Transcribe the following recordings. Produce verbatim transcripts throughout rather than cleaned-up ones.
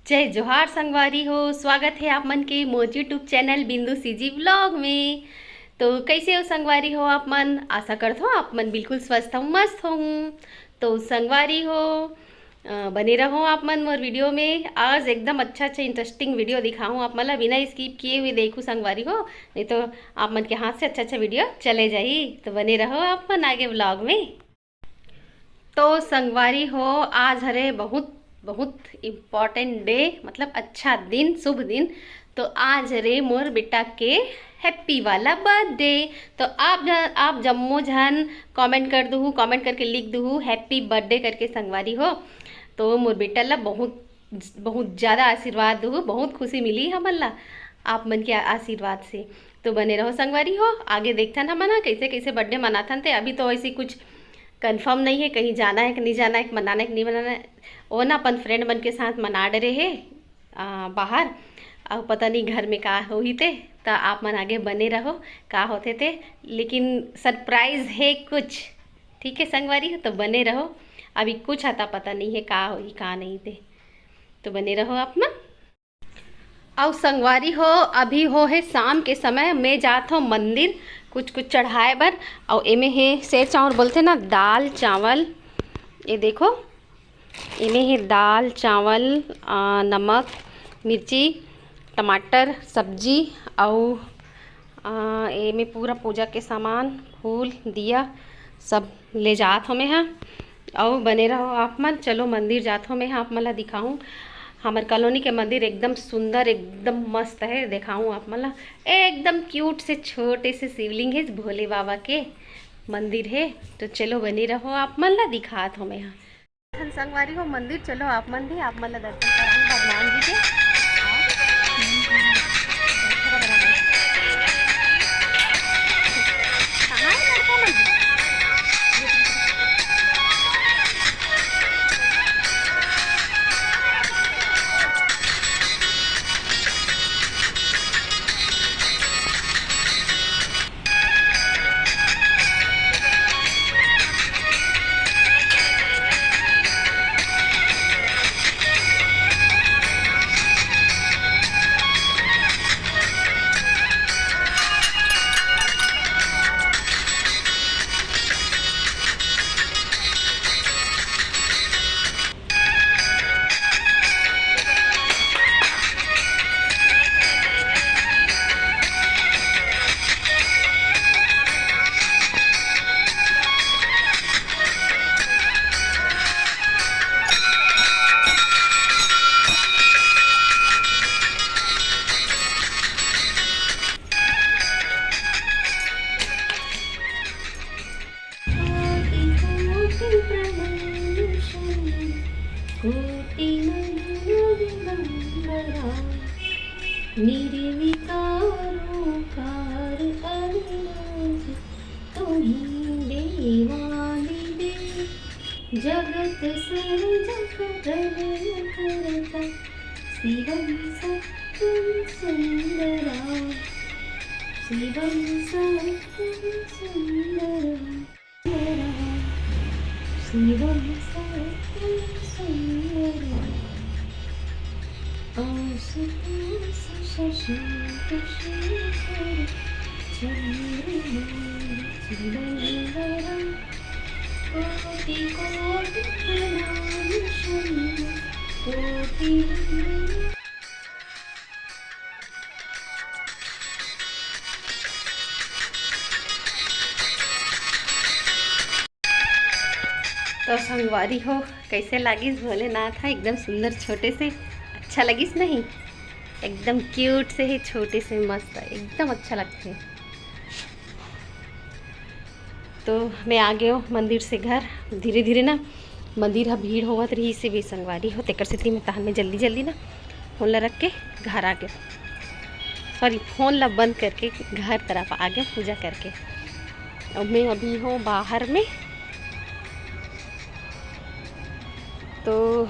जय जोहार संगवारी हो, स्वागत हे आप मन के मोर YouTube चैनल बिंदु सीजी व्लॉग में। तो कैसे हो संगवारी हो आप मन? आशा करत हो आप मन बिल्कुल स्वस्थ हो, मस्त हो। तो संगवारी हो, अ, बने रहो आप मन मोर वीडियो में। आज एकदम अच्छा अच्छा इंटरेस्टिंग वीडियो दिखाऊँ आप मन ला, बिना स्किप किए हुए देखू संगवारी हो, नहीं तो आप मन के हाथ से अच्छा अच्छा वीडियो चले जाही। तो बने रहो आप मन आगे व्लॉग में। तो संगवारी हो, आज हरे बहुत बहुत इम्पॉर्टेंट डे, मतलब अच्छा दिन, शुभ दिन। तो आज हरे मोर बेटा के हैप्पी वाला बर्थडे। तो आप ज-, आप जम्मो झन कमेंट कर दूहू, कमेंट करके लिख दूहू हैप्पी बर्थडे करके संगवारी हो। तो मोर बेटा ला बहुत बहुत ज़्यादा आशीर्वाद दूहू, बहुत खुशी मिली हमन ला आप मन के आशीर्वाद से। तो बने रहो संगवारी हो, आगे देखथन हमन ह कैसे कैसे बर्थडे मनाथन। ते अभी तो ऐसी कुछ कंफर्म नहीं है, कहीं जाना है कि नहीं जाना है, कि मनाना है कि नहीं मनाना है। वो ना अपन फ्रेंड मन के साथ मना डरे हे, आ, बाहर। अब पता नहीं घर में का होही ते। तो आप मन आगे बने रहो, का होथे ते, लेकिन सरप्राइज है कुछ। ठीक है संगवारी हो, तो बने रहो। अभी कुछ आता पता नहीं है का होही का नहीं ते, तो बने रहो आप मन। अउ संगवारी हो, अभी हो हे शाम के समय, मैं जात हो मंदिर कुछ कुछ चढ़ाए बर। अउ एमे हे सेर चाउर बोलथे ना, दाल चावल। ये देखो, एमे हे दाल चावल, आ, नमक, मिर्ची, टमाटर, सब्जी अउ आ, एमे पूरा पूजा के सामान, फूल, दिया सब ले जात हो मैं हा। अउ बने रहो आप मन। चलो मंदिर जात हो मैं हा, आप मन ला दिखाऊं। हमर कॉलोनी के मंदिर एकदम सुंदर, एकदम मस्त है, दिखाऊं आप मन ला। एकदम क्यूट से छोटे से शिवलिंग है, भोले बाबा के मंदिर है। तो चलो बने रहो, आप मन ला दिखात हो मैं हा। संगवारी हो मंदिर, चलो आप मन भी, आप मन ला दर्शन कराऊं भगवान जी के। कहाँ है लड़का मन? कोटि कोटि प्रणाम शंभो, कोटि नमन दिगंबरा। निर्विकारो कार अविराज, तुही देवादिदेव। जगत सृजक प्रलय करता, शिवम सत्यम सुंदरा। शिवम सत्यम सुंदरा। शिवम सत्यम सुंदरम। आशुतोष शशांक शेखर चंद्रमौलि चिदंबरम। कोटि कोटि प्रणाम शंभो, कोटि नमन। तो संगवारी हो, कैसे लागिस भोलेनाथ ह? एकदम सुंदर, छोटे से, अच्छा लगिस नहीं? एकदम क्यूट से हे, छोटे से मस्त, एकदम अच्छा लगथे। तो मैं आ गयो मंदिर से घर। धीरे धीरे ना मंदिर ह भीड़ होवत रहिस हे संगवारी हो, तेकर सेती मैं तहन में जल्दी जल्दी ना फोन ला रख के घर आ गयो। सॉरी, फोन ला बंद करके घर तरफ आ गयो पूजा करके। अब मैं अभी हो बाहर में, तो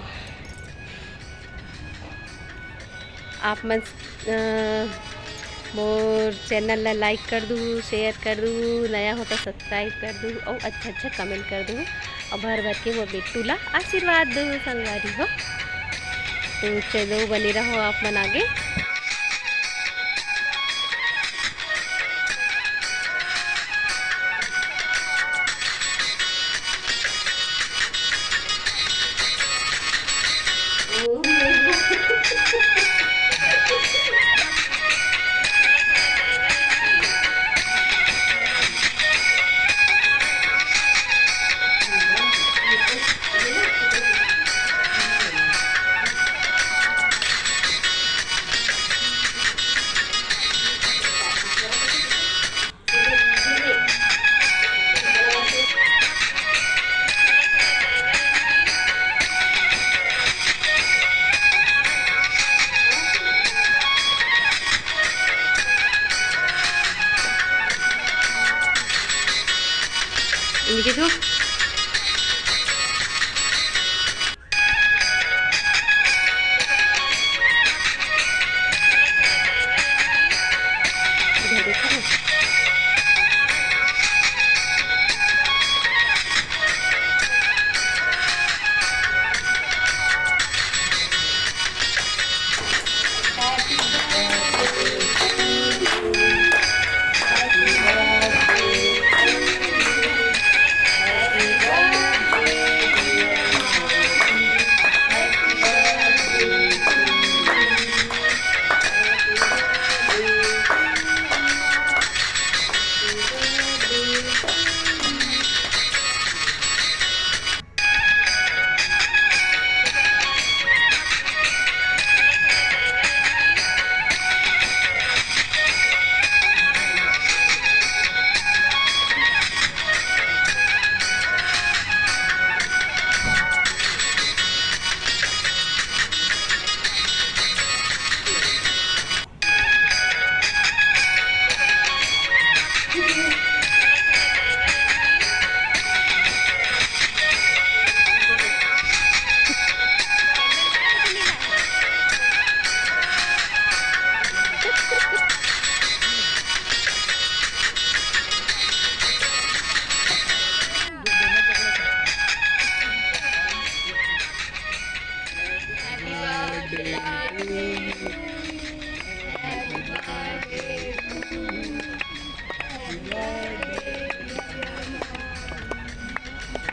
आप मन, अ, मोर चैनल ला लाइक कर दू, शेयर कर दू, नया हो तो सब्सक्राइब कर दू, अउ अच्छा अच्छा कमेंट कर दू, अउ भर भर के मोर बेटू ला आशीर्वाद दू संगवारी हो। तो चलो, बने रहो आप मन आगे। इनके जो इधर देखो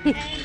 ना।